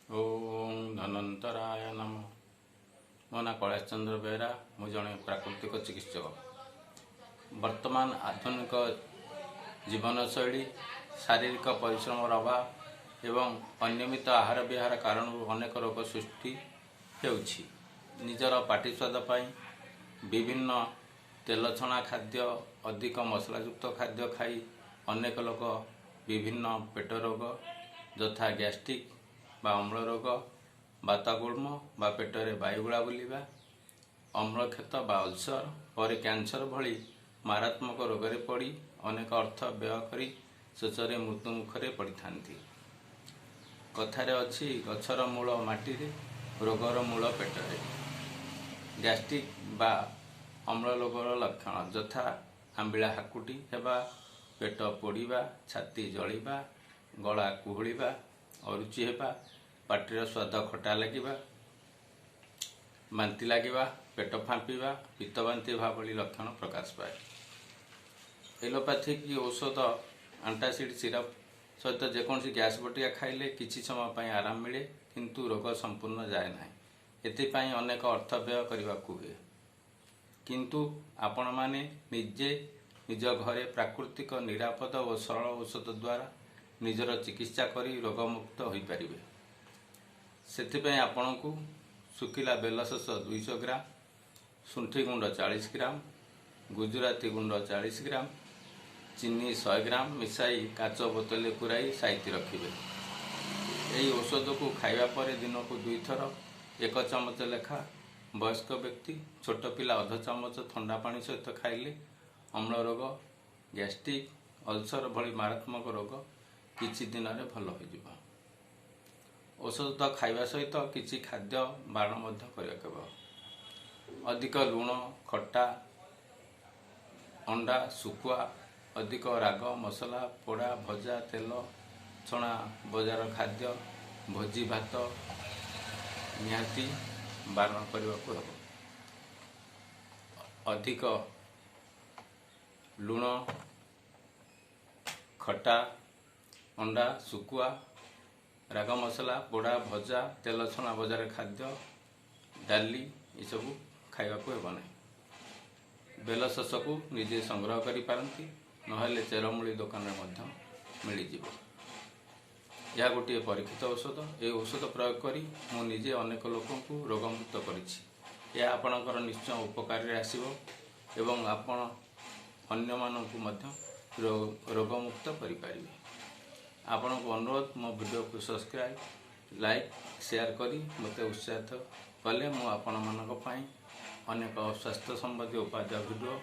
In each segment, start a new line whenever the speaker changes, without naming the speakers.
ଓଁ ଧନ୍ୱନ୍ତରାୟ ନମଃ। ମୋ ନାଁ କୈଳାସ ଚନ୍ଦ୍ର ବେହେରା। ମୁଁ ଜଣେ ପ୍ରାକୃତିକ ଚିକିତ୍ସକ। ବର୍ତ୍ତମାନ ଆଧୁନିକ ଜୀବନଶୈଳୀ, ଶାରୀରିକ ପରିଶ୍ରମର ଅଭାବ ଏବଂ ଅନିୟମିତ ଆହାର ବିହାର କାରଣରୁ ଅନେକ ରୋଗ ସୃଷ୍ଟି ହେଉଛି। ନିଜର ପାଟି ସ୍ୱାଦ ପାଇଁ ବିଭିନ୍ନ ତେଲ ଛଣା ଖାଦ୍ୟ, ଅଧିକ ମସଲାଯୁକ୍ତ ଖାଦ୍ୟ ଖାଇ ଅନେକ ଲୋକ ବିଭିନ୍ନ ପେଟ ରୋଗ ଯଥା ଗ୍ୟାଷ୍ଟ୍ରିକ୍ ବା ଅମ୍ଳ ରୋଗ, ବାତଗୁଳ୍ମ ବା ପେଟରେ ବାୟୁଗୁଳା ବୁଲିବା, ଅମ୍ଳକ୍ଷତ ବା ଅଲସର, ପରେ କ୍ୟାନ୍ସର ଭଳି ମାରାତ୍ମକ ରୋଗରେ ପଡ଼ି ଅନେକ ଅର୍ଥ ବ୍ୟୟ କରି ଶେଷରେ ମୃତ୍ୟୁ ମୁଖରେ ପଡ଼ିଥାନ୍ତି। କଥାରେ ଅଛି, ଗଛର ମୂଳ ମାଟିରେ, ରୋଗର ମୂଳ ପେଟରେ। ଗ୍ୟାଷ୍ଟ୍ରିକ୍ ବା ଅମ୍ଳ ରୋଗର ଲକ୍ଷଣ ଯଥା ଆମ୍ବିଳା ହାକୁଟି ହେବା, ପେଟ ପୋଡ଼ିବା, ଛାତି ଜଳିବା, ଗଳା କୁହୁଳିବା, ଅରୁଚି ହେବା, ପାଟିର ସ୍ୱାଦ ଖଟା ଲାଗିବା, ବାନ୍ତି ଲାଗିବା, ପେଟ ଫାମ୍ପିବା, ପିତ୍ତବାନ୍ତି ହେବା ଭଳି ଲକ୍ଷଣ ପ୍ରକାଶ ପାଏ। ଏଲୋପାଥିକ ଔଷଧ, ଆଣ୍ଟାସିଡ୍ ସିରପ୍ ସହିତ ଯେକୌଣସି ଗ୍ୟାସ୍ ବଟିକା ଖାଇଲେ କିଛି ସମୟ ପାଇଁ ଆରାମ ମିଳେ, କିନ୍ତୁ ରୋଗ ସମ୍ପୂର୍ଣ୍ଣ ଯାଏ ନାହିଁ। ଏଥିପାଇଁ ଅନେକ ଅର୍ଥ ବ୍ୟୟ କରିବାକୁ ହୁଏ। କିନ୍ତୁ ଆପଣମାନେ ନିଜେ ନିଜ ଘରେ ପ୍ରାକୃତିକ, ନିରାପଦ ଓ ସରଳ ଔଷଧ ଦ୍ୱାରା ନିଜର ଚିକିତ୍ସା କରି ରୋଗମୁକ୍ତ ହୋଇପାରିବେ। ସେଥିପାଇଁ ଆପଣଙ୍କୁ ଶୁଖିଲା ବେଲଶସ 200 ଗ୍ରାମ, ଶୁଣ୍ଠି ଗୁଣ୍ଡ 40 ଗ୍ରାମ, ଗୁଜୁରାତି ଗୁଣ୍ଡ 40 ଗ୍ରାମ, ଚିନି 100 ଗ୍ରାମ ମିଶାଇ କାଚ ବୋତଲରେ ପୁରାଇ ସାଇତି ରଖିବେ। ଏହି ଔଷଧକୁ ଖାଇବା ପରେ ଦିନକୁ ଦୁଇଥର ଏକ ଚାମଚ ଲେଖା ବୟସ୍କ ବ୍ୟକ୍ତି, ଛୋଟ ପିଲା ଅଧ ଚାମଚ ଥଣ୍ଡା ପାଣି ସହିତ ଖାଇଲେ ଅମ୍ଳ ରୋଗ, ଗ୍ୟାଷ୍ଟ୍ରିକ୍, ଅଲସର ଭଳି ମାରାତ୍ମକ ରୋଗ କିଛି ଦିନରେ ଭଲ ହୋଇଯିବ। ଔଷଧ ଖାଇବା ସହିତ କିଛି ଖାଦ୍ୟ ବାରଣ ମଧ୍ୟ କରିବାକୁ ହେବ। ଅଧିକ ଲୁଣ, ଖଟା, ଅଣ୍ଡା, ଶୁଖୁଆ, ଅଧିକ ରାଗ ମସଲା, ପୋଡ଼ା ଭଜା, ତେଲ ଛଣା ବଜାର ଖାଦ୍ୟ, ଭୋଜି ଭାତ ନିହାତି ବାରଣ କରିବାକୁ ହେବ। ଅଧିକ ଲୁଣ, ଖଟା, ଅଣ୍ଡା, ଶୁଖୁଆ, ରାଗ ମସଲା, ପୋଡ଼ା ଭଜା, ତେଲ ଛଣା ବଜାର ଖାଦ୍ୟ, ଡାଲି ଏସବୁ ଖାଇବାକୁ ହେବ ନାହିଁ। ବେଲ ଶସକୁ ନିଜେ ସଂଗ୍ରହ କରିପାରନ୍ତି, ନହେଲେ ଚେରମୂଳି ଦୋକାନରେ ମଧ୍ୟ ମିଳିଯିବ। ଏହା ଗୋଟିଏ ପରୀକ୍ଷିତ ଔଷଧ। ଏହି ଔଷଧ ପ୍ରୟୋଗ କରି ମୁଁ ନିଜେ ଅନେକ ଲୋକଙ୍କୁ ରୋଗମୁକ୍ତ କରିଛି। ଏହା ଆପଣଙ୍କର ନିଶ୍ଚୟ ଉପକାରରେ ଆସିବ ଏବଂ ଆପଣ ଅନ୍ୟମାନଙ୍କୁ ମଧ୍ୟ ରୋଗମୁକ୍ତ କରିପାରିବେ। ଆପଣଙ୍କୁ ଅନୁରୋଧ, ମୋ ଭିଡ଼ିଓକୁ ସବସ୍କ୍ରାଇବ୍, ଲାଇକ୍, ସେୟାର କରି ମୋତେ ଉତ୍ସାହିତ କଲେ ମୁଁ ଆପଣମାନଙ୍କ ପାଇଁ ଅନେକ ସ୍ୱାସ୍ଥ୍ୟ ସମ୍ବନ୍ଧୀୟ ଉପାଦେୟ ଭିଡ଼ିଓ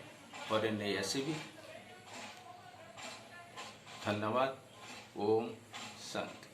ପରେ ନେଇ ଆସିବି। ଧନ୍ୟବାଦ। ଓମ୍ ଶାନ୍ତି।